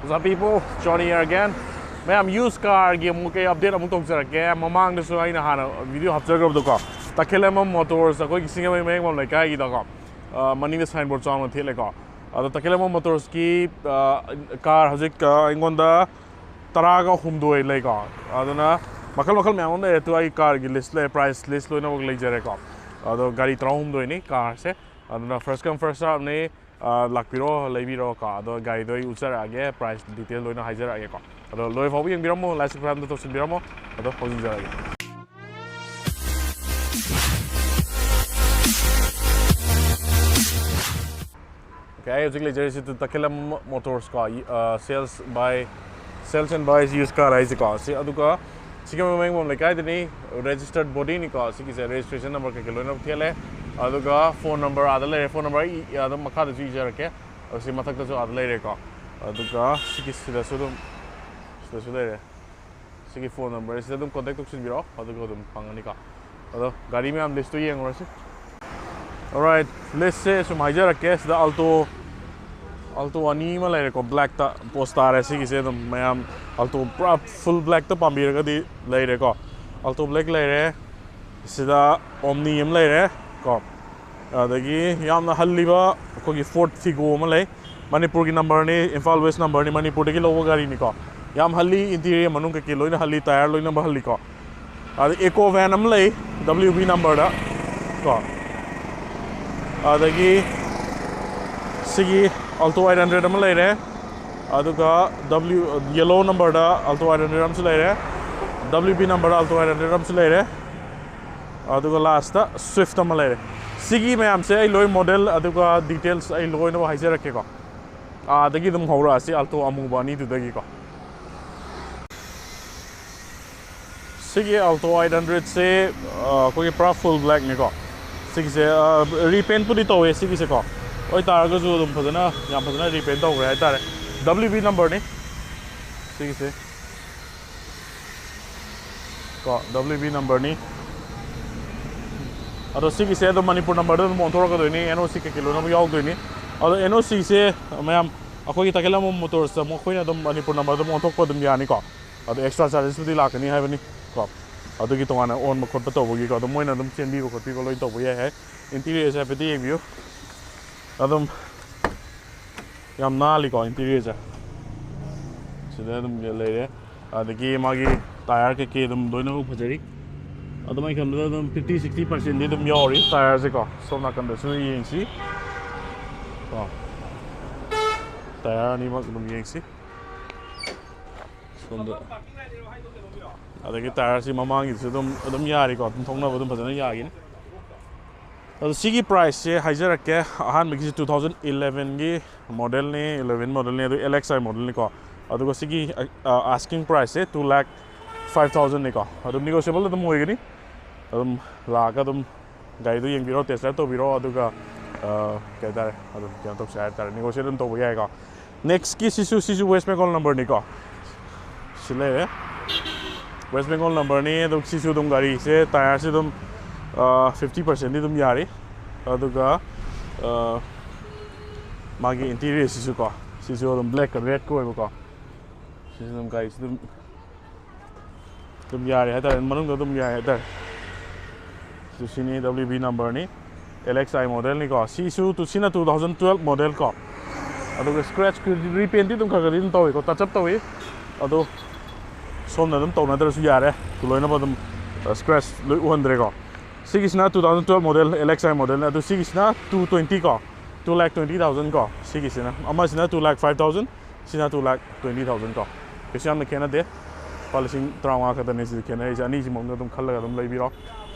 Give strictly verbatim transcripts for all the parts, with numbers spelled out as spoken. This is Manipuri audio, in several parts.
What's up, people? Johnny here again. ꯃꯌꯥꯝ, used car ꯒꯤ ꯑꯃꯨꯛ ꯀꯩ update ꯑꯃꯨꯛ ꯇꯧꯖꯔꯛꯀꯦ꯫ ꯃꯃꯥꯡꯗꯁꯨ ꯑꯩꯅ ꯍꯥꯟꯅ video ꯍꯥꯞꯆꯈ꯭ꯔꯕꯗꯣꯀꯣ, ꯇꯈꯦꯂꯝꯕꯝ Motors, ꯑꯩꯈꯣꯏꯒꯤ ꯁꯤꯡꯖꯃꯩ ꯃꯌꯥꯡꯕꯝ ꯂꯩꯀꯥꯏꯒꯤꯗꯀꯣ, ꯑ, ꯃꯅꯤꯡꯗ signboard ꯆꯥꯎꯅ ꯊꯦꯠꯂꯦꯀꯣ꯫ ꯑꯗꯣ ꯇꯈꯦꯂꯝꯕꯝ Motors ꯀꯤ, ꯑ, car ꯍꯧꯖꯤꯛ, ꯑ, ꯑꯩꯉꯣꯟꯗ ꯇꯔꯥꯒ ꯍꯨꯝꯗꯣꯏ ꯂꯩꯀꯣ꯫ ꯑꯗꯨꯅ ꯃꯈꯜ ꯃꯈꯜ ꯃꯌꯥꯝ ꯑꯃ ꯂꯩꯔꯦ꯫ ꯑꯗꯨ ꯑꯩ car ꯒꯤ list ꯂꯩ, price list ꯂꯣꯏꯅꯃꯛ ꯂꯩꯖꯔꯦꯀꯣ꯫ ꯑꯗꯣ ꯒꯥꯔꯤ ꯇꯔꯥꯍꯨꯝꯗꯣꯏꯅꯤ car ꯁꯦ꯫ ꯑꯗꯨꯅ first come first serve ꯅꯤ꯫ ꯑ, ꯂꯥꯛꯄꯤꯔꯣ, ꯂꯩꯕꯤꯔꯣ ꯀꯣ꯫ ꯑꯗꯣ ꯒꯥꯔꯤꯗꯣ ꯑꯩ ꯎꯠꯆꯔꯛꯑꯒꯦ, price detail ꯂꯣꯏꯅ ꯍꯥꯏꯖꯔꯛꯑꯒꯦꯀꯣ꯫ ꯑꯗꯣ ꯂꯣꯏ ꯐꯥꯎꯕ ꯌꯦꯡꯕꯤꯔꯝꯃꯣ, like subscribe ꯑꯝꯇ ꯇꯧꯁꯤꯟꯕꯤꯔꯝꯃꯣ꯫ ꯑꯗꯣ ꯍꯧꯖꯤꯟꯖꯔꯛꯑꯒꯦ꯫ Okay, ꯑꯩ ꯍꯧꯖꯤꯛ ꯂꯩꯖꯔꯤꯁꯤ ꯇꯈꯦꯂꯝ Motors ꯀꯣ, ꯑ, sales by, sales and buys used car ꯍꯥꯏꯁꯦꯀꯣ꯫ ꯁꯤ, ꯑꯗꯨꯒ ꯁꯤꯒꯤ ꯃꯃꯤꯡ ꯂꯩꯀꯥꯏꯗꯅꯤ, registered body ꯅꯤꯀꯣ꯫ ꯁꯤꯒꯤꯁꯦ registration number ꯀꯩꯀꯩ ꯂꯣꯏꯅꯃꯛ ꯊꯦꯠꯂꯦ꯫ ꯑꯗꯨꯒ phone number ꯑꯥꯗ ꯂꯩꯔꯦ, phone number ꯑꯩ ꯑꯗꯨꯝ ꯃꯈꯥꯗꯁꯨ ꯏꯖꯔꯛꯀꯦ꯫ ꯑꯗꯣ ꯁꯤ ꯃꯊꯛꯇꯁꯨ ꯑꯥꯗ ꯂꯩꯔꯦꯀꯣ꯫ ꯑꯗꯨꯒ ꯁꯤꯒꯤ ꯁꯤꯗꯁꯨ ꯑꯗꯨꯝ, ꯁꯤꯗꯁꯨ ꯂꯩꯔꯦ꯫ ꯁꯤꯒꯤ phone number ꯁꯤꯗ ꯑꯗꯨꯝ contact ꯇꯧꯁꯤꯟꯕꯤꯔꯛꯑꯣ, ꯑꯗꯨꯒ ꯑꯗꯨꯝ ꯐꯪꯒꯅꯤꯀꯣ꯫ ꯑꯗꯣ ꯒꯥꯔꯤ ꯃꯌꯥꯝ list ꯇꯨ ꯌꯦꯡꯉꯨꯔꯁꯤ꯫ Alright, list ꯁꯦ ꯁꯨꯝ ꯍꯥꯏꯖꯔꯛꯀꯦ꯫ ꯁꯤꯗ Alto, Alto ꯑꯅꯤ ꯑꯃ ꯂꯩꯔꯦꯀꯣ, black ꯇ post ꯇꯥꯔꯦ꯫ ꯁꯤꯒꯤꯁꯦ ꯑꯗꯨꯝ ꯃꯌꯥꯝ Alto ꯄꯨꯔꯥ full black ꯇ ꯄꯥꯝꯕꯤꯔꯒꯗꯤ ꯂꯩꯔꯦꯀꯣ꯫ Alto black ꯂꯩꯔꯦ꯫ ꯁꯤꯗ Omni ꯑꯃ ꯂꯩꯔꯦ ꯀꯣ꯫ ꯑꯗꯒꯤ ꯌꯥꯝꯅ ꯍꯜꯂꯤꯕ ꯑꯩꯈꯣꯏꯒꯤ Ford Figo ꯑꯃ ꯂꯩ꯫ ꯃꯅꯤꯄꯨꯔꯒꯤ number ꯅꯤ, ꯏꯝꯐꯥꯜ West number ꯅꯤ, ꯃꯅꯤꯄꯨꯔꯗꯒꯤ ꯂꯧꯕ ꯒꯥꯔꯤꯅꯤꯀꯣ꯫ ꯌꯥꯝ ꯍꯜꯂꯤ, interior ꯃꯅꯨꯡ ꯀꯩꯀꯩ ꯂꯣꯏꯅ ꯍꯜꯂꯤ, tyre ꯂꯣꯏꯅꯃꯛ ꯍꯜꯂꯤꯀꯣ꯫ ꯑꯗ Eco van ꯑꯃ ꯂꯩ, W B number ꯗ ꯀꯣ꯫ ꯑꯗꯒꯤ ꯁꯤꯒꯤ Alto eight hundred ꯑꯃ ꯂꯩꯔꯦ꯫ ꯑꯗꯨꯒ W, yellow number ꯗ Alto eight hundred ꯑꯃꯁꯨ ꯂꯩꯔꯦ, W B number ꯗ Alto eight hundred ꯑꯃꯁꯨ ꯂꯩꯔꯦ꯫ ꯑꯗꯨꯒ last ꯇ Swift ꯑꯃ ꯂꯩꯔꯦ꯫ ꯁꯤꯒꯤ ꯃꯌꯥꯝꯁꯦ ꯑꯩ ꯂꯣꯏ model ꯑꯗꯨꯒ details ꯑꯩ ꯂꯣꯏꯅꯃꯛ ꯍꯥꯏꯖꯔꯛꯀꯦꯀꯣ꯫ ꯑꯥꯗꯒꯤ ꯑꯗꯨꯝ ꯍꯧꯔꯛꯑꯁꯤ, Alto ꯑꯃꯨꯕ ꯑꯅꯤꯗꯨꯗꯒꯤꯀꯣ꯫ ꯁꯤꯒꯤ Alto eight hundred ꯁꯦ, ꯑ, ꯑꯩꯈꯣꯏꯒꯤ ꯄꯨꯔꯥ full black ꯅꯤꯀꯣ꯫ ꯁꯤꯒꯤꯁꯦ, ꯑ, repaint ꯄꯨꯗꯤ ꯇꯧꯋꯦ ꯁꯤꯒꯤꯁꯦꯀꯣ꯫ ꯑꯣꯏ ꯇꯥꯔꯒꯁꯨ ꯑꯗꯨꯝ ꯐꯖꯅ, ꯌꯥꯝ ꯐꯖꯅ repaint ꯇꯧꯈ꯭ꯔꯦ ꯍꯥꯏꯇꯥꯔꯦ꯫ W B number ꯅꯤ ꯁꯤꯒꯤꯁꯦ꯫ ꯀꯣ, W B number ꯅꯤ꯫ ꯑꯗꯣ ꯁꯤꯒꯤꯁꯦ ꯑꯗꯨꯝ ꯃꯅꯤꯄꯨꯔ number ꯗ ꯑꯗꯨꯝ ꯑꯣꯟꯊꯣꯔꯛꯀꯗꯣꯏꯅꯤ, N O C ꯀꯩꯀꯩ ꯂꯣꯏꯅꯃꯛ ꯌꯥꯎꯗꯣꯏꯅꯤ꯫ ꯑꯗꯣ N O C ꯁꯦ ꯃꯌꯥꯝ, ꯑꯩꯈꯣꯏꯒꯤ ꯇꯈꯦꯂꯝꯕꯝ ꯃꯣꯇꯣꯔꯁꯇ ꯃꯈꯣꯏꯅ ꯑꯗꯨꯝ ꯃꯅꯤꯄꯨꯔ ꯅꯝꯕꯔ ꯑꯗꯨꯝ ꯑꯣꯟꯊꯣꯛꯄ ꯑꯗꯨꯝ ꯌꯥꯅꯤꯀꯣ꯫ ꯑꯗꯣ ꯑꯦꯛꯁꯇ꯭ꯔꯥ ꯆꯥꯔꯖꯦꯁꯄꯨꯗꯤ ꯂꯥꯛꯀꯅꯤ ꯍꯥꯏꯕꯅꯤ ꯀꯣ꯫ ꯑꯗꯨꯒꯤ ꯇꯣꯉꯥꯟꯅ ꯑꯣꯟꯕ ꯈꯣꯠꯄ ꯇꯧꯕꯒꯤꯀꯣ, ꯑꯗꯨꯝ ꯃꯣꯏꯅ ꯑꯗꯨꯝ ꯆꯦꯟꯕꯤꯕ ꯈꯣꯠꯄꯤꯕ ꯂꯣꯏ ꯇꯧꯕ ꯌꯥꯏ ꯍꯥꯏ꯫ ꯏꯟꯇꯤꯔꯤꯌꯔꯁꯦ ꯍꯥꯏꯐꯦꯠꯇꯤ ꯌꯦꯡꯕꯤꯌꯨ꯫ ꯑꯗꯨꯝ ꯌꯥꯝ ꯅꯥꯜꯂꯤꯀꯣ ꯏꯟꯇꯤꯔꯤꯌꯔꯁꯦ꯫ ꯁꯤꯗ ꯑꯗꯨꯝ ꯂꯩꯔꯦ꯫ ꯑꯗꯒꯤ ꯃꯥꯒꯤ ꯇꯥꯌꯔ ꯀꯩꯀꯩ ꯑꯗꯨꯝ ꯂꯣꯏꯅꯃꯛ ꯐꯖꯔꯤ꯫ ꯑꯗꯨꯃꯥꯏꯅ ꯈꯟꯕꯗ ꯑꯗꯨꯝ ꯐꯤꯐꯇꯤ ꯁꯤꯛꯁꯇꯤ ꯄꯥꯔꯁꯦꯟꯗꯤ ꯑꯗꯨꯝ ꯌꯥꯎꯔꯤ ꯇꯥꯌꯔꯁꯦꯀꯣ꯫ ꯁꯣꯝ ꯅꯥꯀꯟꯗꯁꯨ ꯌꯦꯡꯁꯤ ꯀꯣ꯫ ꯇꯥꯌꯔ ꯑꯅꯤꯃꯛ ꯑꯗꯨꯝ ꯌꯦꯡꯁꯤ꯫ ꯁꯣꯝꯗ ꯑꯗꯒꯤ ꯇꯥꯌꯔꯁꯤ ꯃꯃꯥꯡꯒꯤꯁꯨ ꯑꯗꯨꯝ ꯑꯗꯨꯝ ꯌꯥꯔꯤꯀꯣ, ꯑꯗꯨꯝ ꯊꯧꯅꯕ ꯑꯗꯨꯝ ꯐꯖꯅ ꯌꯥꯒꯅꯤ꯫ ꯑꯗꯣ ꯁꯤꯒꯤ ꯄ꯭ꯔꯥꯏꯁꯁꯦ ꯍꯥꯏꯖꯔꯛꯀꯦ꯫ ꯑꯍꯥꯟꯕꯒꯤꯁꯤ ꯇꯨ ꯊꯥꯎꯖꯟ ꯏꯂꯦꯚꯦꯟꯒꯤ ꯃꯣꯗꯦꯜꯅꯤ, ꯏꯂꯦꯚꯦꯟ ꯃꯣꯗꯦꯜꯅꯤ, ꯑꯗꯨ ꯑꯦꯜ ꯑꯦꯛꯁ ꯑꯥꯏ ꯃꯣꯗꯦꯜꯅꯤꯀꯣ꯫ ꯑꯗꯨꯒ ꯁꯤꯒꯤ ꯑ, ꯑ, asking priceꯁꯦ two lakh five thousandꯅꯤꯀꯣ꯫ ꯑꯗꯨꯝ negotiable ꯑꯗꯨꯝ ꯑꯣꯏꯒꯅꯤ꯫ ꯑꯗꯨꯝ ꯂꯥꯛꯑꯒ ꯑꯗꯨꯝ ꯒꯥꯔꯤꯗꯣ ꯌꯦꯡꯕꯤꯔꯣ, test drive ꯇꯧꯕꯤꯔꯣ, ꯑꯗꯨꯒ ꯑ, ꯀꯩ ꯍꯥꯏꯇꯥꯔꯦ, ꯑꯗꯨꯝ ꯀꯩꯅꯣ ꯇꯧꯁꯦ ꯍꯥꯏꯇꯥꯔꯦ, negotiate ꯑꯗꯨꯝ ꯇꯧꯕ ꯌꯥꯏꯀꯣ꯫ Nextꯀꯤ ꯁꯤꯁꯨ ꯁꯤꯁꯨ ꯋꯦꯁ ꯕꯦꯡꯒꯣꯜ ꯅꯝꯕꯔꯅꯤꯀꯣ꯫ ꯁꯤ ꯂꯩꯔꯦ, ꯋꯦꯁ ꯕꯦꯡꯒꯣꯜ ꯅꯝꯕꯔꯅꯤ꯫ ꯑꯗꯨ ꯁꯤꯁꯨ ꯑꯗꯨꯝ ꯒꯥꯔꯤꯁꯦ ꯇꯥꯌꯔꯁꯦ ꯑꯗꯨꯝ ꯐꯤꯐꯇꯤ ꯄꯥꯔꯁꯦꯟꯗꯤ ꯑꯗꯨꯝ ꯌꯥꯔꯤ꯫ ꯑꯗꯨꯒ ꯑ, ꯃꯥꯒꯤ ꯏꯟꯇꯤꯔꯤꯌꯔꯁꯤꯁꯨ ꯀꯣ, ꯁꯤꯁꯨ ꯑꯗꯨꯝ ꯕ꯭ꯂꯦꯛꯀ ꯔꯦꯗꯀ ꯑꯣꯏꯕꯀꯣ꯫ ꯁꯤꯁꯨ ꯑꯗꯨꯝ ꯒꯥꯔꯤꯁꯤ ꯑꯗꯨꯝ ꯑꯗꯨꯝ ꯌꯥꯔꯦ ꯍꯥꯏꯇꯥꯔꯦ, ꯃꯅꯨꯡꯗ ꯑꯗꯨꯝ ꯌꯥꯏ ꯍꯥꯏꯇꯥꯔꯦ꯫ ꯁꯤ ꯁꯤꯅꯤ, ꯗꯕ꯭ꯂꯤꯌꯨ ꯕꯤ ꯅꯝꯕꯔꯅꯤ, ꯑꯦꯜ ꯑꯦꯛꯁ ꯑꯥꯏ ꯃꯣꯗꯦꯜꯅꯤꯀꯣ꯫ ꯁꯤꯁꯨ ꯇꯨ-, ꯁꯤꯅ two thousand twelve ꯃꯣꯗꯦꯜ ꯀꯣ꯫ ꯑꯗꯨꯒ ꯁ꯭ꯀ꯭ꯔꯦꯆ ꯔꯤꯄꯦꯟꯗꯤ ꯑꯗꯨꯝ ꯈꯔ ꯈꯔꯗꯤ ꯑꯗꯨꯝ ꯇꯧꯋꯤꯀꯣ, ꯇꯆꯞ ꯇꯧꯋꯤ꯫ ꯑꯗꯣ ꯁꯣꯝꯅ ꯑꯗꯨꯝ ꯇꯧꯅꯗ꯭ꯔꯁꯨ ꯌꯥꯔꯦ, ꯂꯣꯏꯅꯃꯛ ꯑꯗꯨꯝ ꯁ꯭ꯀ꯭ꯔꯦꯆ ꯂꯣꯏ ꯎꯍꯟꯗ꯭ꯔꯦꯀꯣ꯫ ꯁꯤꯒꯤꯁꯤꯅ two thousand twelve model, L X I model. ꯑꯗꯨ ꯁꯤꯒꯤꯁꯤꯅ two twenty ꯀꯣ, two lakh twenty thousand ꯀꯣ꯫ ꯁꯤꯒꯤꯁꯤꯅ, ꯑꯃꯁꯤꯅ two lakh five thousand, ꯁꯤꯅ two lakh twenty thousand ꯀꯣ꯫ ꯀꯩꯁꯨ ꯌꯥꯝꯅ ꯈꯦꯠꯅꯗꯦ, ꯂꯨꯄꯥ ꯂꯤꯁꯤꯡ ꯇꯔꯥꯃꯉꯥ ꯈꯛꯇꯅꯦ ꯁꯤꯗ ꯈꯦꯠꯅꯔꯤꯁꯦ꯫ ꯑꯅꯤꯁꯤ ꯃꯅꯨꯡꯗ ꯑꯗꯨꯝ ꯈꯜꯂꯒ ꯑꯗꯨꯝ ꯂꯩꯕꯤꯔꯣ꯫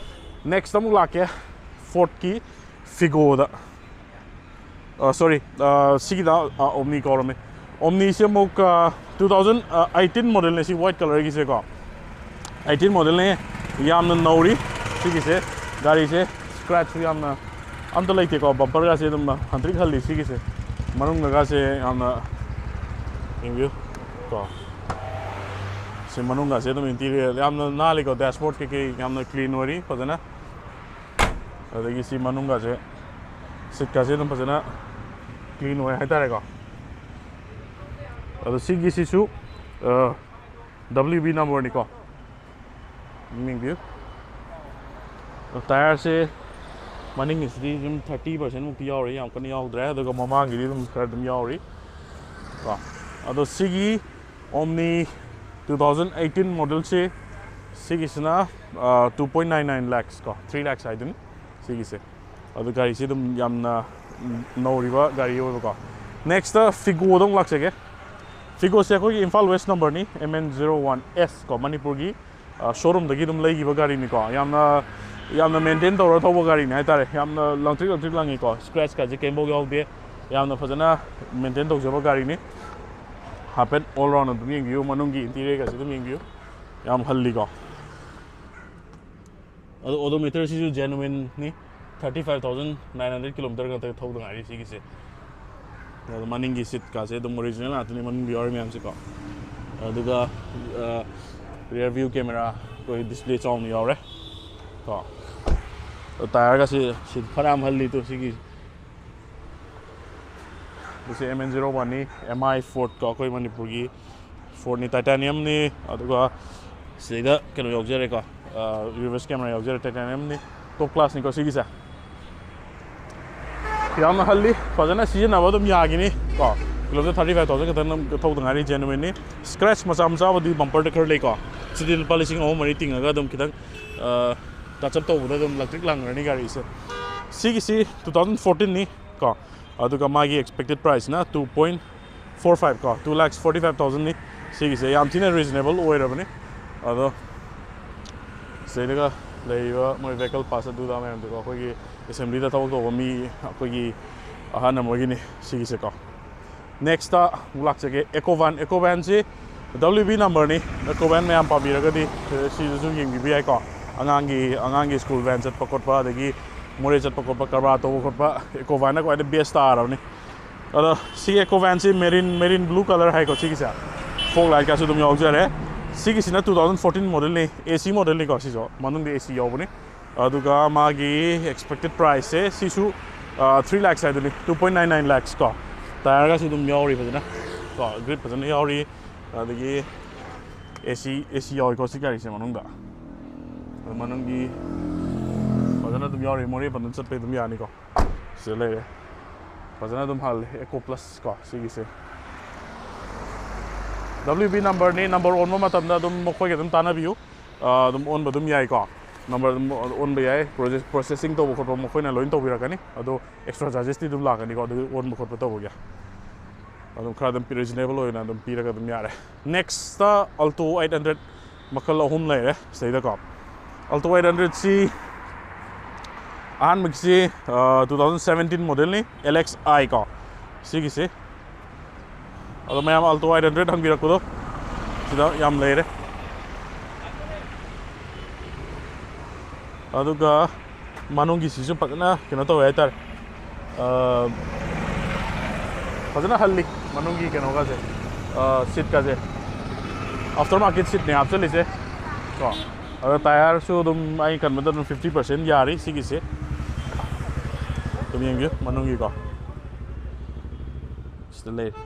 Next ꯑꯃꯨꯛ ꯂꯥꯛꯀꯦ, ꯐꯣꯔꯠꯀꯤ ꯐꯤꯒꯣꯗ꯫ ꯑ, sorry, ꯑ, ꯁꯤꯒꯤꯗ, ꯑ, ꯑꯣꯝꯅꯤ ꯀꯧꯔꯝꯃꯦ꯫ ꯑꯣꯝꯅꯤꯁꯦ ꯑꯃꯨꯛ, ꯑ, two thousand eighteen ꯃꯣꯗꯦꯜꯅꯦ ꯁꯤ white colourꯒꯤꯁꯦꯀꯣ꯫ Eighteen ꯃꯣꯗꯦꯜꯅꯦ, ꯌꯥꯝꯅ ꯅꯧꯔꯤ ꯁꯤꯒꯤꯁꯦ꯫ ꯒꯥꯔꯤꯁꯦ ꯁ꯭ꯀ꯭ꯔꯦꯆꯁꯨ ꯌꯥꯝꯅ ꯑꯝꯇ ꯂꯩꯇꯦꯀꯣ꯫ ꯕꯝꯄꯔꯒꯥꯁꯦ ꯑꯗꯨꯝ ꯍꯟꯇ꯭ꯔꯤꯛ ꯍꯜꯂꯤ ꯁꯤꯒꯤꯁꯦ꯫ ꯃꯅꯨꯡꯗꯒꯥꯁꯦ ꯌꯥꯝꯅ ꯌꯦꯡꯕꯤꯌꯨ ꯀꯣ꯫ ꯁꯤ ꯃꯅꯨꯡꯒꯥꯁꯦ ꯑꯗꯨꯝ ꯏꯟꯇꯤꯔꯤꯌꯔ ꯌꯥꯝꯅ ꯅꯥꯜꯂꯤꯀꯣ꯫ Dashboard ꯀꯩꯀꯩ ꯌꯥꯝꯅ clean ꯑꯣꯏꯔꯤ ꯐꯖꯅ꯫ ꯑꯗꯒꯤ ꯁꯤ ꯃꯅꯨꯡꯒꯥꯁꯦ, ꯁꯤꯠꯀꯥꯁꯦ ꯑꯗꯨꯝ ꯐꯖꯅ clean ꯑꯣꯏ ꯍꯥꯏꯇꯥꯔꯦꯀꯣ꯫ ꯑꯗꯣ ꯁꯤꯒꯤꯁꯤꯁꯨ ꯗꯕ꯭ꯂꯤꯎ ꯕꯤ ꯅꯝꯕꯔꯅꯤꯀꯣ꯫ ꯑꯗꯨꯝ ꯌꯦꯡꯕꯤꯌꯨ꯫ ꯇꯥꯌꯔꯁꯦ ꯃꯅꯤꯡꯒꯤꯁꯤꯗꯤ ꯑꯗꯨꯝ ꯊꯥꯔꯇꯤ ꯄꯥꯔꯁꯦꯟ ꯃꯨꯛꯇꯤ ꯌꯥꯎꯔꯤ, ꯌꯥꯝ ꯀꯟꯅ ꯌꯥꯎꯗ꯭ꯔꯦ꯫ ꯑꯗꯨꯒ ꯃꯃꯥꯡꯒꯤꯗꯤ ꯑꯗꯨꯝ ꯈꯔ ꯑꯗꯨꯝ ꯌꯥꯎꯔꯤ ꯀꯣ꯫ ꯑꯗꯣ ꯁꯤꯒꯤ Omni two thousand eighteen ꯃꯣꯗꯦꯜꯁꯤ, ꯁꯤꯒꯤꯁꯤꯅ two point nine nine lakhs ꯀꯣ, three lakhs ꯍꯥꯏꯗꯨꯅꯤ ꯁꯤꯒꯤꯁꯦ꯫ ꯑꯗꯨ ꯒꯥꯔꯤꯁꯤ ꯑꯗꯨꯝ ꯌꯥꯝꯅ ꯅꯧꯔꯤꯕ ꯒꯥꯔꯤ ꯑꯣꯏꯕꯀꯣ꯫ ꯅꯦꯛꯁꯇ ꯐꯤꯒꯣꯗ ꯑꯃꯨꯛ ꯂꯥꯛꯆꯒꯦ꯫ ꯐꯤꯒꯣꯁꯦ ꯑꯩꯈꯣꯏꯒꯤ ꯏꯝꯐꯥꯜ ꯋꯦꯁ ꯅꯝꯕꯔꯅꯤ, M N zero one S ꯀꯣ, ꯃꯅꯤꯄꯨꯔꯒꯤ ꯁꯣꯔꯨꯝꯗꯒꯤ ꯑꯗꯨꯝ ꯂꯩꯈꯤꯕ ꯒꯥꯔꯤꯅꯤꯀꯣ꯫ ꯌꯥꯝꯅ ꯌꯥꯝꯅ ꯃꯦꯟꯇꯦꯟ ꯇꯧꯔ ꯊꯧꯕ ꯒꯥꯔꯤꯅꯤ ꯍꯥꯏꯇꯥꯔꯦ꯫ ꯌꯥꯝꯅ ꯂꯪꯇ꯭ꯔꯤꯛ ꯂꯪꯇ꯭ꯔꯤꯛ ꯂꯪꯉꯤꯀꯣ, ꯁ꯭ꯀ꯭ꯔꯦꯆꯀꯁꯦ ꯀꯩꯝꯐꯥꯎ ꯌꯥꯎꯗꯦ꯫ ꯌꯥꯝꯅ ꯐꯖꯅ ꯃꯦꯟꯇꯦꯟ ꯇꯧꯖꯕ ꯒꯥꯔꯤꯅꯤ꯫ ꯍꯥꯏꯐꯦꯠ ꯑꯣꯜ ꯔꯥꯎꯟ ꯑꯗꯨꯝ ꯌꯦꯡꯕꯤꯌꯨ, ꯃꯅꯨꯡꯒꯤ ꯏꯟꯇꯤꯔꯤꯌꯔꯒꯁꯦ ꯑꯗꯨꯝ ꯌꯦꯡꯕꯤꯌꯨ꯫ ꯌꯥꯝ ꯍꯜꯂꯤꯀꯣ꯫ ꯑꯗꯣ ꯑꯣꯗꯣꯃꯤꯇꯔꯁꯤꯁꯨ ꯖꯦꯅꯨꯋꯤꯟꯅꯤ꯫ Thirty five thousand nine hundred kilometer ꯈꯛꯇ ꯊꯧꯗ ꯉꯥꯏꯔꯤ ꯁꯤꯒꯤꯁꯦ꯫ ꯑꯗꯣ ꯃꯅꯤꯡꯒꯤ ꯁꯤꯠꯀꯥꯁꯦ ꯑꯗꯨꯝ ꯑꯣꯔꯤꯖꯤꯅꯦꯜ ꯉꯥꯛꯇꯅꯤ, ꯃꯅꯨꯡꯗ ꯌꯥꯎꯔꯤ ꯃꯌꯥꯝꯁꯦꯀꯣ꯫ ꯑꯗꯨꯒ rear view camera, ꯑꯩꯈꯣꯏ ꯗꯤꯁꯄ꯭ꯂꯦ ꯆꯥꯎꯅ ꯌꯥꯎꯔꯦ ꯀꯣ꯫ ꯇꯥꯌꯔꯒꯁꯤ ꯁꯤ ꯐꯅꯌꯥꯝ ꯍꯜꯂꯤ ꯇꯨ ꯁꯤꯒꯤ꯫ ꯃꯁꯤ M N zero one ꯅꯤ, M I Ford ꯀꯣ, ꯑꯩꯈꯣꯏ ꯃꯅꯤꯄꯨꯔꯒꯤ Ford ꯅꯤ, ꯇꯥꯏꯇꯥꯅꯤꯌꯝꯅꯤ꯫ ꯑꯗꯨꯒ ꯁꯤꯗꯩꯗ ꯀꯩꯅꯣ ꯌꯥꯎꯖꯔꯦꯀꯣ, reverse camera ꯌꯥꯎꯖꯔꯦ, ꯇꯥꯏꯇꯥꯅꯤꯌꯝꯅꯤ, ꯇꯣꯞ ꯀ꯭ꯂꯥꯁꯅꯤꯀꯣ ꯁꯤꯒꯤꯁꯦ꯫ ꯌꯥꯝꯅ ꯍꯜꯂꯤ, ꯐꯖꯅ ꯁꯤꯖꯤꯟꯅꯕ ꯑꯗꯨꯝ ꯌꯥꯒꯤꯅꯤ ꯀꯣ꯫ Kilometer thirty five thousand ꯈꯛꯇꯪ ꯊꯧꯗ ꯉꯥꯏꯔꯤ, ꯖꯦꯅꯨꯋꯤꯟꯅꯤ꯫ ꯁ꯭ꯀ꯭ꯔꯦꯆ ꯃꯆꯥ ꯃꯆꯥꯕꯨꯗꯤ ꯕꯝꯄꯔꯗ ꯈꯔ ꯂꯩꯀꯣ꯫ ꯁꯤꯗꯤ ꯂꯨꯄꯥ ꯂꯤꯁꯤꯡ ꯑꯍꯨꯝ ꯃꯔꯤ ꯇꯤꯡꯉꯒ ꯑꯗꯨꯝ ꯈꯤꯇꯪ ꯇꯆ ꯑꯞ ꯇꯧꯕꯗ ꯑꯗꯨꯝ ꯂꯪꯇ꯭ꯔꯤꯛ ꯂꯪꯈ꯭ꯔꯅꯤ ꯒꯥꯔꯤꯁꯦ꯫ ꯁꯤꯒꯤꯁꯤ two thousand fourteen ꯅꯤ ꯀꯣ꯫ ꯑꯗꯨꯒ ꯃꯥꯒꯤ expected price ꯅ two point four five ꯀꯣ, two lakhs forty five thousand ꯅꯤ꯫ ꯁꯤꯒꯤꯁꯦ ꯌꯥꯝ ꯊꯤꯅ reasonable ꯑꯣꯏꯔꯕꯅꯤ꯫ ꯑꯗꯣ ꯁꯤꯗꯩꯗꯒ ꯂꯩꯔꯤꯕ ꯃꯣꯏ vehicle pass ꯑꯗꯨꯗ ꯃꯌꯥꯝꯗꯨꯀꯣ, ꯑꯩꯈꯣꯏꯒꯤ assembly ꯗ ꯊꯕꯛ ꯇꯧꯕ ꯃꯤ ꯑꯩꯈꯣꯏꯒꯤ ꯑꯍꯟ ꯑꯃꯒꯤꯅꯤ ꯁꯤꯒꯤꯁꯦꯀꯣ꯫ ꯅꯦꯛꯁꯇ ꯑꯃꯨꯛ ꯂꯥꯛꯆꯒꯦ, Ecovan꯫ Ecovan ꯁꯤ W B number ꯅꯤ꯫ Ecovan ꯃꯌꯥꯝ ꯄꯥꯝꯕꯤꯔꯒꯗꯤ ꯁꯤꯗꯁꯨ ꯌꯦꯡꯕꯤꯕ ꯌꯥꯏꯀꯣ꯫ ꯑꯉꯥꯡꯒꯤ ꯑꯉꯥꯡꯒꯤ school van ꯆꯠꯄ ꯈꯣꯠꯄ, ꯑꯗꯒꯤ ꯃꯣꯔꯦ ꯆꯠꯄ ꯈꯣꯠꯄ, ꯀꯔꯕꯥꯔ ꯇꯧꯕ ꯈꯣꯠꯄ, Ecovan ꯅ ꯈ꯭ꯋꯥꯏꯗꯩ best ꯇꯥꯔꯕꯅꯤ꯫ ꯑꯗꯣ ꯁꯤꯒꯤ Ecovan ꯁꯤ marine marine blue colour ꯍꯥꯏꯀꯣ ꯁꯤꯒꯤꯁꯦ꯫ Fog light ꯀꯁꯨ ꯑꯗꯨꯝ ꯌꯥꯎꯖꯔꯦ꯫ ꯁꯤꯒꯤꯁꯤꯅ two thousand fourteen model ꯅꯤ, A C model ꯅꯤꯀꯣ ꯁꯤꯁꯨ꯫ ꯃꯅꯨꯡꯗ A C ꯌꯥꯎꯕꯅꯤ꯫ ꯑꯗꯨꯒ ꯃꯥꯒꯤ expected price ꯁꯦ ꯁꯤꯁꯨ three lakhs ꯍꯥꯏꯗꯨꯅꯤ, two point nine nine lakhs ꯀꯣ꯫ ꯇꯥꯌꯔꯒꯁꯨ ꯑꯗꯨꯝ ꯌꯥꯎꯔꯤ ꯐꯖꯅ꯫ ꯀꯣ, ꯒ꯭ꯔꯤꯞ ꯐꯖꯅ ꯌꯥꯎꯔꯤ꯫ ꯑꯗꯒꯤ ꯑꯦ ꯁꯤ, ꯑꯦ ꯁꯤ ꯌꯥꯎꯏꯀꯣ ꯁꯤ ꯒꯥꯔꯤꯁꯦ ꯃꯅꯨꯡꯗ꯫ ꯑꯗꯨ ꯃꯅꯨꯡꯒꯤ ꯐꯖꯅ ꯑꯗꯨꯝ ꯌꯥꯎꯔꯤ, ꯃꯣꯔꯦ ꯐꯖꯅ ꯆꯠꯄꯩ ꯑꯗꯨꯝ ꯌꯥꯅꯤꯀꯣ꯫ ꯁꯤꯗ ꯂꯩꯔꯦ, ꯐꯖꯅ ꯑꯗꯨꯝ ꯍꯜꯂꯦ꯫ ꯑꯦꯀꯣ ꯄ꯭ꯂꯁ ꯀꯣ ꯁꯤꯒꯤꯁꯦ꯫ W B numberꯅꯤ, number ꯑꯣꯟꯕ ꯃꯇꯝꯗ ꯑꯗꯨꯝ ꯃꯈꯣꯏꯒ ꯑꯗꯨꯝ ꯇꯥꯟꯅꯕꯤꯌꯨ꯫ ꯑꯥ, ꯑꯗꯨꯝ ꯑꯣꯟꯕ ꯑꯗꯨꯝ ꯌꯥꯏꯀꯣ꯫ Number ꯑꯗꯨꯝ ꯑꯣꯟꯕ ꯌꯥꯏ꯫ ꯄ꯭ꯔꯣꯁꯦꯁ-, processing ꯇꯧꯕ ꯈꯣꯠꯄ ꯃꯈꯣꯏꯅ ꯂꯣꯏꯅ ꯇꯧꯕꯤꯔꯛꯀꯅꯤ꯫ ꯑꯗꯣ extra chargesꯇꯤ ꯑꯗꯨꯝ ꯂꯥꯛꯀꯅꯤꯀꯣ, ꯑꯗꯨ ꯑꯣꯟꯕ ꯈꯣꯠꯄ ꯇꯧꯕꯒꯤ꯫ ꯑꯗꯨꯝ ꯈꯔ ꯑꯗꯨꯝ reasonable ꯑꯣꯏꯅ ꯑꯗꯨꯝ ꯄꯤꯔꯒ ꯑꯗꯨꯝ ꯌꯥꯔꯦ꯫ Nextꯇ Alto eight hundred ꯃꯈꯜ ꯑꯍꯨꯝ ꯂꯩꯔꯦ ꯁꯤꯗꯩꯗꯀꯣ꯫ Alto eight hundredꯁꯤ ꯑꯍꯥꯟꯕꯒꯤꯁꯤ, ah, two thousand seventeen modelꯅꯤ, L X I ꯀꯣ ꯁꯤꯒꯤꯁꯤ꯫ ꯑꯗꯣ ꯃꯌꯥꯝ Alto eight hundred ꯍꯪꯕꯤꯔꯛꯄꯗꯣ ꯁꯤꯗ ꯌꯥꯝ ꯂꯩꯔꯦ꯫ ꯑꯗꯨꯒ ꯃꯅꯨꯡꯒꯤꯁꯤꯁꯨ ꯐꯖꯅ ꯀꯩꯅꯣ ꯇꯧꯋꯦ ꯍꯥꯏꯇꯥꯔꯦ꯫ ꯑ, ꯐꯖꯅ ꯍꯜꯂꯤ ꯃꯅꯨꯡꯒꯤ ꯀꯩꯅꯣꯒꯁꯦ, ꯑ, seatꯀꯁꯦ꯫ After market seatꯅꯦ ꯍꯥꯞꯆꯜꯂꯤꯁꯦ ꯀꯣ꯫ ꯑꯗꯣ tyreꯁꯨ ꯑꯗꯨꯝ ꯑꯩ ꯈꯟꯕꯗ ꯑꯗꯨꯝ fifty percent ꯌꯥꯔꯤ ꯁꯤꯒꯤꯁꯦ꯫ ꯑꯗꯨꯝ ꯌꯦꯡꯕꯤꯌꯨ ꯃꯅꯨꯡꯒꯤꯀꯣ꯫ ꯁꯤꯗ ꯂꯩꯔꯦ꯫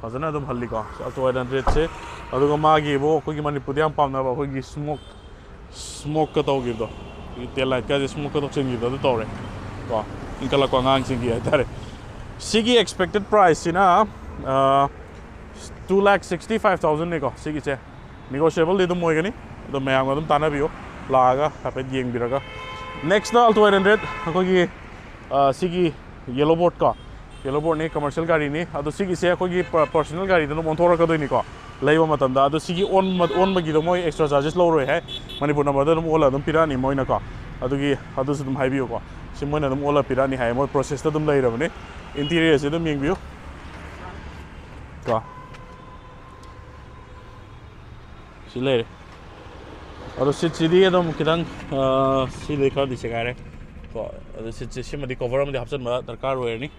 ꯐꯖꯅ ꯑꯗꯨꯝ ꯍꯜꯂꯤꯀꯣ Alto eight hundredꯁꯦ꯫ ꯑꯗꯨꯒ ꯃꯥꯒꯤꯕꯨ ꯑꯩꯈꯣꯏꯒꯤ ꯃꯅꯤꯄꯨꯔꯗ ꯌꯥꯝ ꯄꯥꯝꯅꯕ ꯑꯩꯈꯣꯏꯒꯤ smoke, smokeꯀ ꯇꯧꯈꯤꯕꯗꯣ, ꯑꯩꯈꯣꯏꯒꯤ tail lightꯀꯁꯦ smokeꯀ ꯇꯧꯁꯤꯟꯈꯤꯕꯗꯣ ꯑꯗꯨ ꯇꯧꯔꯦ ꯀꯣ꯫ ꯏꯟꯈꯠꯂꯛꯄ ꯑꯉꯥꯡꯁꯤꯡꯒꯤ ꯍꯥꯏꯇꯥꯔꯦ꯫ ꯁꯤꯒꯤ expected priceꯁꯤꯅ, ꯑ, two lakh sixty five thousandꯅꯤꯀꯣ ꯁꯤꯒꯤꯁꯦ꯫ Negotiableꯗꯤ ꯑꯗꯨꯝ ꯑꯣꯏꯒꯅꯤ, ꯑꯗꯣ ꯃꯌꯥꯝꯒ ꯑꯗꯨꯝ ꯇꯥꯟꯅꯕꯤꯌꯨ, ꯂꯥꯛꯑꯒ ꯍꯥꯏꯐꯦꯠ ꯌꯦꯡꯕꯤꯔꯒ꯫ Nextꯇ Alto eight hundred ꯑꯩꯈꯣꯏꯒꯤ, ꯑ, ꯁꯤꯒꯤ yellow boardꯀꯣ, yellow boardꯅꯤ, commercial ꯒꯥꯔꯤꯅꯤ꯫ ꯑꯗꯣ ꯁꯤꯒꯤꯁꯦ ꯑꯩꯈꯣꯏꯒꯤ ꯄ-, personal ꯒꯥꯔꯤꯗ ꯑꯗꯨꯝ ꯑꯣꯟꯊꯣꯔꯛꯀꯗꯣꯏꯅꯤꯀꯣ ꯂꯩꯕ ꯃꯇꯝꯗ꯫ ꯑꯗꯣ ꯁꯤꯒꯤ ꯑꯣꯟꯕ-, ꯑꯣꯟꯕꯒꯤꯗꯣ ꯃꯣꯏ extra charges ꯂꯧꯔꯣꯏ ꯍꯥꯏ, ꯃꯅꯤꯄꯨꯔ numberꯗ ꯑꯗꯨꯝ ꯑꯣꯜꯂ ꯑꯗꯨꯝ ꯄꯤꯔꯛꯑꯅꯤ ꯃꯣꯏꯅꯀꯣ꯫ ꯑꯗꯨꯒꯤ, ꯑꯗꯨꯁꯨ ꯑꯗꯨꯝ ꯍꯥꯏꯕꯤꯌꯨꯀꯣ, ꯁꯤ ꯃꯣꯏꯅ ꯑꯗꯨꯝ ꯑꯣꯜꯂ ꯄꯤꯔꯛꯑꯅꯤ ꯍꯥꯏ, ꯃꯣꯏ processꯇ ꯑꯗꯨꯝ ꯂꯩꯔꯕꯅꯤ꯫ Interiorꯁꯦ ꯑꯗꯨꯝ ꯌꯦꯡꯕꯤꯌꯨ ꯀꯣ꯫ ꯁꯤ ꯂꯩꯔꯦ꯫ ꯑꯗꯣ seatꯁꯤꯗꯤ ꯑꯗꯨꯝ ꯈꯤꯇꯪ, ꯑ, ꯁꯤꯗꯤ ꯈꯔꯗꯤ ꯁꯦꯒꯥꯏꯔꯦ ꯀꯣ꯫ ꯑꯗꯣ seatꯁꯦ ꯁꯤꯃꯗꯤ cover ꯑꯃꯗꯤ ꯍꯥꯞꯆꯤꯟꯕ ꯗꯔꯀꯥꯔ ꯑꯣꯏꯔꯅꯤ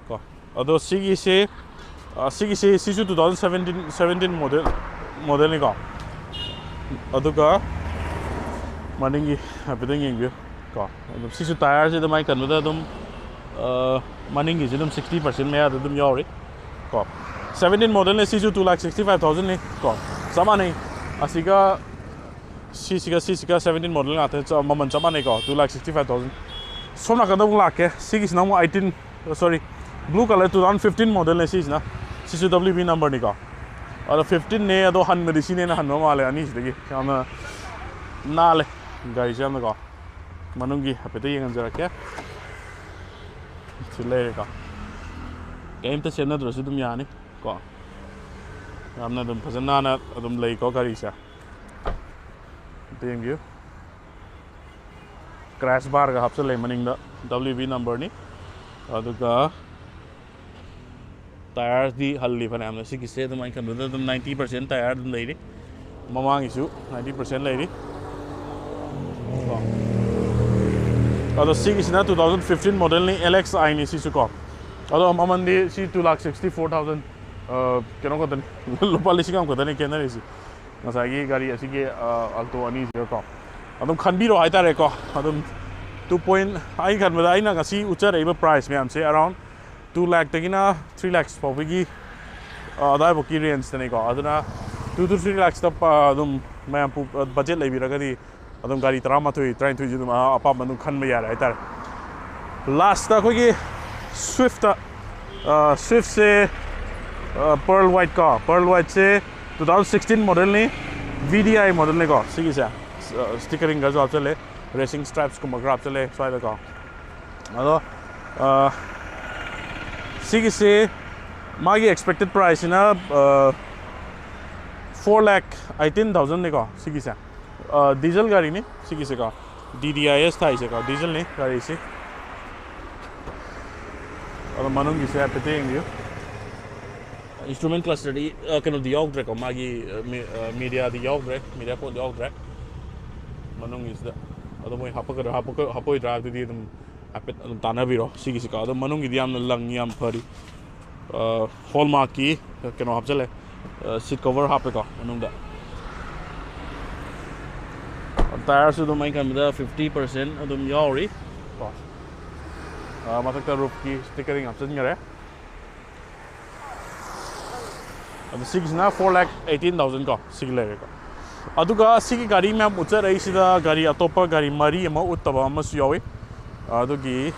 ꯀꯣ꯫ ꯑꯗꯣ ꯁꯤꯒꯤꯁꯦ, ꯑ, ꯁꯤꯒꯤꯁꯦ, ꯁꯤꯁꯨ two thousand seventeen, seventeen model, modelꯅꯤꯀꯣ꯫ ꯑꯗꯨꯒ ꯃꯅꯤꯡꯒꯤ ꯍꯥꯏꯐꯦꯠꯇꯪ ꯌꯦꯡꯕꯤꯌꯨ ꯀꯣ꯫ ꯑꯗꯨꯝ ꯁꯤꯁꯨ tyreꯁꯦ ꯑꯗꯨꯝ ꯑꯩ ꯈꯟꯕꯗ ꯑꯗꯨꯝ ꯃꯅꯤꯡꯒꯤꯁꯤ ꯑꯗꯨꯝ sixty percent ꯃꯌꯥꯗ ꯑꯗꯨꯝ ꯌꯥꯎꯔꯤ ꯀꯣ. Seventeen modelꯅꯦ, ꯁꯤꯁꯨ two lakh sixty five thousandꯅꯤ ꯀꯣ. ꯆꯞ ꯃꯥꯟꯅꯩ ꯑꯁꯤꯒ, ꯁꯤꯁꯤꯒ ꯁꯤꯁꯤꯒ seventeen model ꯉꯥꯛꯇ, ꯆ- ꯃꯃꯜ ꯆꯞ ꯃꯥꯟꯅꯩꯀꯣ, two lakh sixty five thousand. ꯁꯣꯝ ꯅꯥꯀꯟꯗ ꯑꯃꯨꯛ ꯂꯥꯛꯀꯦ. ꯁꯤꯒꯤꯁꯤꯅ ꯑꯃꯨꯛ eighteen, sorry, blue color, two thousand fifteen modelꯅꯦ ꯁꯤꯁꯤꯅ. ꯁꯤꯁꯨ W B numberꯅꯤꯀꯣ. ꯑꯗꯣ fifteenꯅꯦ, ꯑꯗꯣ ꯍꯟꯕꯗꯤ ꯁꯤꯅ ꯍꯦꯟꯅ ꯍꯟꯕ ꯃꯥꯜꯂꯦ ꯑꯅꯤꯁꯤꯗꯒꯤ. ꯌꯥꯝꯅ ꯅꯥꯜꯂꯦ ꯒꯥꯔꯤꯁꯦ ꯌꯥꯝꯅꯀꯣ. ꯃꯅꯨꯡꯒꯤ ꯍꯥꯏꯐꯦꯠꯇ ꯌꯦꯡꯍꯟꯖꯔꯛꯀꯦ. ꯁꯤ ꯂꯩꯔꯦꯀꯣ. ꯀꯩꯝꯇ ꯁꯦꯝꯅꯗ꯭ꯔꯁꯨ ꯑꯗꯨꯝ ꯌꯥꯅꯤ ꯀꯣ. ꯌꯥꯝꯅ ꯑꯗꯨꯝ ꯐꯖꯅ ꯅꯥꯟꯅ ꯑꯗꯨꯝ ꯂꯩꯀꯣ ꯒꯥꯔꯤꯁꯦ. ꯑꯝꯇ ꯌꯦꯡꯕꯤꯌꯨ. Crash barꯒ ꯍꯥꯞꯆꯜꯂꯦ ꯃꯅꯤꯡꯗ, W B numberꯅꯤ. ꯑꯗꯨꯒ tyreꯗꯤ ꯍꯜꯂꯤ ꯐꯅꯌꯥꯝꯅ꯫ ꯁꯤꯒꯤꯁꯦ ꯑꯗꯨꯝ ꯑꯩꯅ ꯈꯟꯕꯗ ꯑꯗꯨꯝ ninety percent tyre ꯑꯗꯨꯝ ꯂꯩꯔꯤ꯫ ꯃꯃꯥꯡꯒꯤꯁꯨ ninety percent ꯂꯩꯔꯤ꯫ ꯀꯣ. ꯑꯗꯣ ꯁꯤꯒꯤꯁꯤꯅ two thousand fifteen modelꯅꯤ, L X Iꯅꯤ ꯁꯤꯁꯨ ꯀꯣ. ꯑꯗꯣ ꯃꯃꯜꯗꯤ ꯁꯤ two lakh sixty four thousand, ꯀꯩꯅꯣ ꯈꯛꯇꯅꯤ, ꯂꯨꯄꯥ ꯂꯤꯁꯤꯡ ꯑꯃ ꯈꯛꯇꯅꯤ ꯈꯦꯠꯅꯔꯤꯁꯤ ꯉꯁꯥꯏꯒꯤ ꯒꯥꯔꯤ ꯑꯁꯤꯒꯤ Alto ꯑꯅꯤꯁꯤꯒꯀꯣ. ꯑꯗꯨꯝ ꯈꯟꯕꯤꯔꯣ ꯍꯥꯏꯇꯥꯔꯦꯀꯣ. ꯑꯗꯨꯝ two point, ꯑꯩ ꯈꯟꯕꯗ ꯑꯩꯅ ꯉꯁꯤ ꯎꯠꯆꯔꯛꯏꯕ price ꯃꯌꯥꯝꯁꯦ around two lakhꯇꯒꯤꯅ three lakhs ꯐꯥꯎꯕꯒꯤ, ꯑ, ꯑꯗꯥꯏꯐꯥꯎꯒꯤ rangeꯇꯅꯤꯀꯣ. ꯑꯗꯨꯅ two to three lakhsꯇ, ꯑ, ꯑꯗꯨꯝ ꯃꯌꯥꯝ ꯄꯨ-, ꯑ, budget ꯂꯩꯕꯤꯔꯒꯗꯤ ꯑꯗꯨꯝ ꯒꯥꯔꯤ ꯇꯔꯥꯃꯥꯊꯣꯏ, ꯇꯔꯥꯅꯤꯊꯣꯏꯁꯤ ꯑꯗꯨꯝ, ꯑ, ꯑꯄꯥꯝꯕ ꯑꯗꯨꯝ ꯈꯟꯕ ꯌꯥꯔꯦ ꯍꯥꯏꯇꯥꯔꯦ꯫ Lastꯇ ꯑꯩꯈꯣꯏꯒꯤ Swiftꯇ, ꯑ, Swiftꯁꯦ, ꯑ, Pearl White ꯀꯣ, Pearl Whiteꯁꯦ two thousand sixteen modelꯅꯤ, V D I modelꯅꯤꯀꯣ ꯁꯤꯒꯤꯁꯦ. ꯑ, stickeringꯒꯁꯨ ꯍꯥꯞꯆꯜꯂꯦ, racing stripesꯀꯨꯝꯕ ꯈꯔ ꯍꯥꯞꯆꯜꯂꯦ ꯁ꯭ꯋꯥꯏꯗꯀꯣ. ꯑꯗꯣ, ꯑ, ꯁꯤꯒꯤꯁꯤ ꯃꯥꯒꯤ expected priceꯁꯤꯅ, ꯑ, four lakh eighteen thousandꯅꯤꯀꯣ ꯁꯤꯒꯤꯁꯦ. ꯑ, diesel ꯒꯥꯔꯤꯅꯤ ꯁꯤꯒꯤꯁꯦꯀꯣ, D D I S ꯊꯥꯏꯁꯦꯀꯣ, dieselꯅꯤ ꯒꯥꯔꯤꯁꯤ. ꯑꯗꯣ ꯃꯅꯨꯡꯒꯤꯁꯦ ꯍꯥꯏꯐꯦꯠꯇ ꯌꯦꯡꯕꯤꯌꯨ. Instrument clusterꯗꯤ, ꯑ, ꯀꯩꯅꯣꯗꯤ ꯌꯥꯎꯗ꯭ꯔꯦꯀꯣ, ꯃꯥꯒꯤ, ꯑ, ꯃꯤ-, ꯑ, mediaꯗꯤ ꯌꯥꯎꯗ꯭ꯔꯦ, media pod ꯌꯥꯎꯗ꯭ꯔꯦ. ꯃꯅꯨꯡꯒꯤꯁꯤꯗ ꯑꯗꯣ ꯃꯣꯏ ꯍꯥꯞꯄꯛꯀꯗ꯭ꯔꯥ, ꯍꯥꯞꯄꯛꯀ-, ꯍꯥꯞꯄꯛꯑꯣꯏꯗ꯭ꯔꯥ ꯍꯥꯏꯕꯗꯨꯗꯤ ꯑꯗꯨꯝ ꯍꯥꯏꯐꯦꯠ ꯑꯗꯨꯝ ꯇꯥꯟꯅꯕꯤꯔꯣ ꯁꯤꯒꯤꯁꯤꯀꯣ. ꯑꯗꯣ ꯃꯅꯨꯡꯒꯤꯗꯤ ꯌꯥꯝꯅ ꯂꯪꯉꯤ, ꯌꯥꯝ ꯐꯔꯤ. ꯑ, Hallmarkꯀꯤ ꯀꯩꯅꯣ ꯍꯥꯞꯆꯜꯂꯦ, ꯑ, seat cover ꯍꯥꯞꯄꯦꯀꯣ ꯃꯅꯨꯡꯗ. Tyreꯁꯨ ꯑꯗꯨꯝ ꯑꯩꯅ ꯈꯟꯕꯗ fifty percent ꯑꯗꯨꯝ ꯌꯥꯎꯔꯤ ꯀꯣ. ꯃꯊꯛꯇ ꯔꯨꯐꯀꯤ ꯁ꯭ꯇꯤꯀꯔꯤꯡ ꯍꯥꯞꯆꯤꯟꯈꯔꯦ꯫ ꯑꯗꯣ ꯁꯤꯒꯤꯁꯤꯅ four lakh eighteen thousand ꯀꯣ, ꯁꯤꯒꯤ ꯂꯩꯔꯦꯀꯣ꯫ ꯑꯗꯨꯒ ꯁꯤꯒꯤ ꯒꯥꯔꯤ ꯃꯌꯥꯝ ꯎꯠꯆꯔꯛꯏꯁꯤꯗ ꯒꯥꯔꯤ ꯑꯇꯣꯞꯄ ꯒꯥꯔꯤ ꯃꯔꯤ ꯑꯃ ꯎꯠꯇꯕ ꯑꯃꯁꯨ ꯌꯥꯎꯏ꯫ ꯑꯗꯨꯒꯤ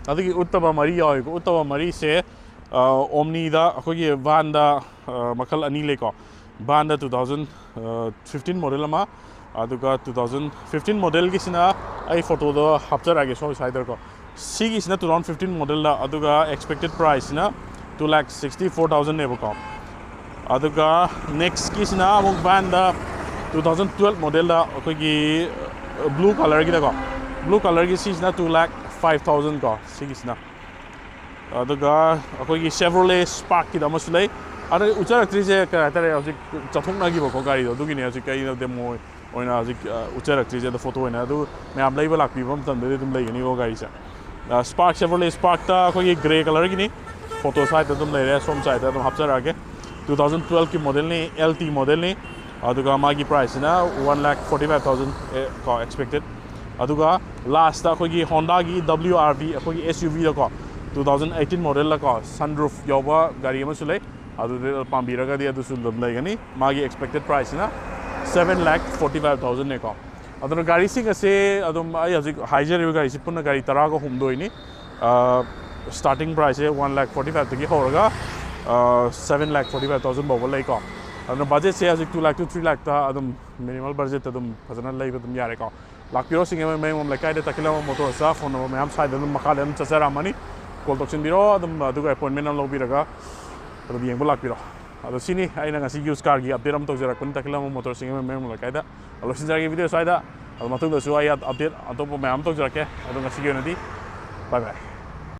ꯑꯗꯨꯒꯤ ꯎꯠꯇꯕ ꯃꯔꯤ ꯌꯥꯎꯏꯀꯣ꯫ ꯎꯠꯇꯕ ꯃꯔꯤꯁꯦ ꯑꯣꯝꯅꯤꯗ ꯑꯩꯈꯣꯏꯒꯤ ꯚꯥꯟꯗ ꯃꯈꯜ ꯑꯅꯤ ꯂꯩꯀꯣ꯫ ꯚꯥꯟꯗ two thousand fifteen ꯃꯣꯗꯦꯜ ꯑꯃ, ꯑꯗꯨꯒ two thousand fifteen ꯃꯣꯗꯦꯜꯒꯤꯁꯤꯅ ꯑꯩ ꯐꯣꯇꯣꯗꯣ ꯍꯥꯞꯆꯔꯛꯑꯒꯦ ꯁꯣꯝ ꯁꯥꯏꯗꯀꯣ꯫ ꯁꯤꯒꯤꯁꯤꯅ two thousand fifteen ꯃꯣꯗꯦꯜꯗ, ꯑꯗꯨꯒ ꯑꯦꯛꯁꯄꯦꯛꯇꯦꯠ ꯄ꯭ꯔꯥꯏꯁꯁꯤꯅ two lakh sixty four thousand ꯅꯦꯕꯀꯣ꯫ ꯑꯗꯨꯒ ꯅꯦꯛꯁꯀꯤꯁꯤꯅ ꯑꯃꯨꯛ ꯚꯥꯟꯗ two thousand twelve ꯃꯣꯗꯦꯜꯗ ꯑꯩꯈꯣꯏꯒꯤ ꯕ꯭ꯂꯨ ꯀꯂꯔꯒꯤꯗꯀꯣ, ꯕ꯭ꯂꯨ ꯀꯂꯔꯒꯤ ꯁꯤꯁꯤꯅ two lakh five thousand ꯀꯣ, ꯁꯤꯒꯤꯁꯤꯅ꯫ ꯑꯗꯨꯒ ꯑꯩꯈꯣꯏꯒꯤ ꯁꯦꯚ꯭ꯔꯣꯂꯦ ꯁ꯭ꯄꯥꯔꯛꯀꯤꯗ ꯑꯃꯁꯨ ꯂꯩ꯫ ꯑꯗ ꯎꯠꯆꯔꯛꯇ꯭ꯔꯤꯁꯦ ꯀꯩ ꯍꯥꯏꯇꯥꯔꯦ, ꯍꯧꯖꯤꯛ ꯆꯠꯊꯣꯛꯅꯈꯤꯕꯀꯣ ꯒꯥꯔꯤꯗꯣ, ꯑꯗꯨꯒꯤꯅꯦ ꯍꯧꯖꯤꯛ ꯑꯩꯅ ꯗꯦꯃꯣ ꯑꯣꯏꯅ ꯍꯧꯖꯤꯛ ꯎꯠꯆꯔꯛꯇ꯭ꯔꯤꯁꯦ꯫ ꯑꯗꯣ ꯐꯣꯇꯣ ꯑꯣꯏꯅ ꯑꯗꯨ ꯃꯌꯥꯝ ꯂꯩꯕ ꯂꯥꯛꯄꯤꯕ ꯃꯇꯝꯗꯗꯤ ꯑꯗꯨꯝ ꯂꯩꯒꯅꯤꯀꯣ ꯒꯥꯔꯤꯁꯦ꯫ ꯁ꯭ꯄꯥꯔꯛ, ꯁꯦꯚ꯭ꯔꯣꯂꯦ ꯁ꯭ꯄꯥꯔꯛꯇ ꯑꯩꯈꯣꯏꯒꯤ ꯒ꯭ꯔꯦ ꯀꯂꯔꯒꯤꯅꯤ꯫ ꯐꯣꯇꯣ ꯁ꯭ꯋꯥꯏꯗ ꯑꯗꯨꯝ ꯂꯩꯔꯦ, ꯁꯣꯝ ꯁꯥꯏꯗꯇ ꯑꯗꯨꯝ ꯍꯥꯞꯆꯔꯛꯑꯒꯦ꯫ Two thousand twelve ꯀꯤ ꯃꯣꯗꯦꯜꯅꯤ, L T ꯃꯣꯗꯦꯜꯅꯤ꯫ ꯑꯗꯨꯒ ꯃꯥꯒꯤ ꯄ꯭ꯔꯥꯏꯁꯁꯤꯅ one lakh forty five thousand ꯀꯣ, ꯑꯦꯛꯁꯄꯦꯛꯇꯦꯠ꯫ ꯑꯗꯨꯒ ꯂꯥꯁꯇ ꯑꯩꯈꯣꯏꯒꯤ ꯍꯣꯟꯗꯥꯒꯤ W R V, ꯑꯩꯈꯣꯏꯒꯤ S U V ꯗꯀꯣ, two thousand eighteen ꯃꯣꯗꯦꯜꯗꯀꯣ, ꯁꯟꯔꯨꯐ ꯌꯥꯎꯕ ꯒꯥꯔꯤ ꯑꯃꯁꯨ ꯂꯩ꯫ ꯑꯗꯨꯗ ꯄꯥꯝꯕꯤꯔꯒꯗꯤ ꯑꯗꯨꯁꯨ ꯑꯗꯨꯝ ꯂꯩꯒꯅꯤ꯫ ꯃꯥꯒꯤ ꯑꯦꯛꯁꯄꯦꯛꯇꯦꯠ ꯄ꯭ꯔꯥꯏꯁꯁꯤꯅ seven lakh forty five thousand ꯅꯦꯀꯣ꯫ ꯑꯗꯨꯅ ꯒꯥꯔꯤꯁꯤꯡ ꯑꯁꯦ ꯑꯗꯨꯝ ꯑꯩ ꯍꯧꯖꯤꯛ ꯍꯥꯏꯖꯔꯤꯕ ꯒꯥꯔꯤꯁꯤ ꯄꯨꯟꯅ ꯒꯥꯔꯤ ꯇꯔꯥꯒ ꯍꯨꯝꯗꯣꯏꯅꯤ꯫ ꯁ꯭ꯇꯥꯔꯇꯤꯡ ꯄ꯭ꯔꯥꯏꯁꯁꯦ one lakh forty five ꯗꯒꯤ ꯍꯧꯔꯒ seven lakh forty five thousand ꯐꯥꯎꯕ ꯂꯩꯀꯣ꯫ ꯑꯗꯨꯅ ꯕꯖꯦꯠꯁꯦ ꯍꯧꯖꯤꯛ two lakh to three lakh ꯇ ꯑꯗꯨꯝ ꯃꯤꯅꯤꯃꯜ ꯕꯖꯦꯠꯇ ꯑꯗꯨꯝ ꯐꯖꯅ ꯂꯩꯕ ꯑꯗꯨꯝ ꯌꯥꯔꯦꯀꯣ꯫ ꯂꯥꯛꯄꯤꯔꯣ ꯁꯤꯡꯖꯃꯩ ꯃꯌꯣꯝ ꯂꯩꯀꯥꯏꯗ ꯇꯈꯦꯜꯂꯝꯕ ꯃꯣꯇꯣꯔꯁꯇ꯫ ꯐꯣꯟ ꯅꯝꯕꯔ ꯃꯌꯥꯝ ꯁ꯭ꯋꯥꯏꯗ ꯑꯗꯨꯝ ꯃꯈꯥꯗ ꯑꯗꯨꯝ ꯆꯠꯆꯔꯛꯑꯝꯃꯅꯤ꯫ ꯀꯣꯜ ꯇꯧꯁꯤꯟꯕꯤꯔꯣ ꯑꯗꯨꯝ, ꯑꯗꯨꯒ ꯑꯦꯄꯣꯏꯟꯃꯦꯟ ꯑꯃ ꯂꯧꯕꯤꯔꯒ ꯑꯗꯨꯝ ꯌꯦꯡꯕ ꯂꯥꯛꯄꯤꯔꯣ꯫ ꯑꯗꯣ ꯁꯤꯅꯤ ꯑꯩꯅ ꯉꯁꯤ ꯌꯨꯁ ꯀꯥꯔꯒꯤ ꯑꯞꯗꯦꯠ ꯑꯃ ꯇꯧꯖꯔꯛꯄꯅꯤ ꯇꯈꯦꯜꯂꯝꯕ ꯃꯣꯇꯣꯔ ꯁꯤꯡꯖꯃꯩ ꯃꯌꯣꯝ ꯂꯩꯀꯥꯏꯗ꯫ ꯂꯣꯏꯁꯤꯟꯖꯔꯒꯦ ꯚꯤꯗꯤꯑꯣ ꯁ꯭ꯋꯥꯏꯗ꯫ ꯑꯗꯣ ꯃꯇꯨꯡꯗꯁꯨ ꯑꯩ ꯑꯞꯗꯦꯠ ꯑꯇꯣꯞꯄ ꯃꯌꯥꯝ ꯑꯃ ꯇꯧꯖꯔꯛꯀꯦ꯫ ꯑꯗꯣ ꯉꯁꯤꯒꯤ ꯑꯣꯏꯅꯗꯤ bye bye꯫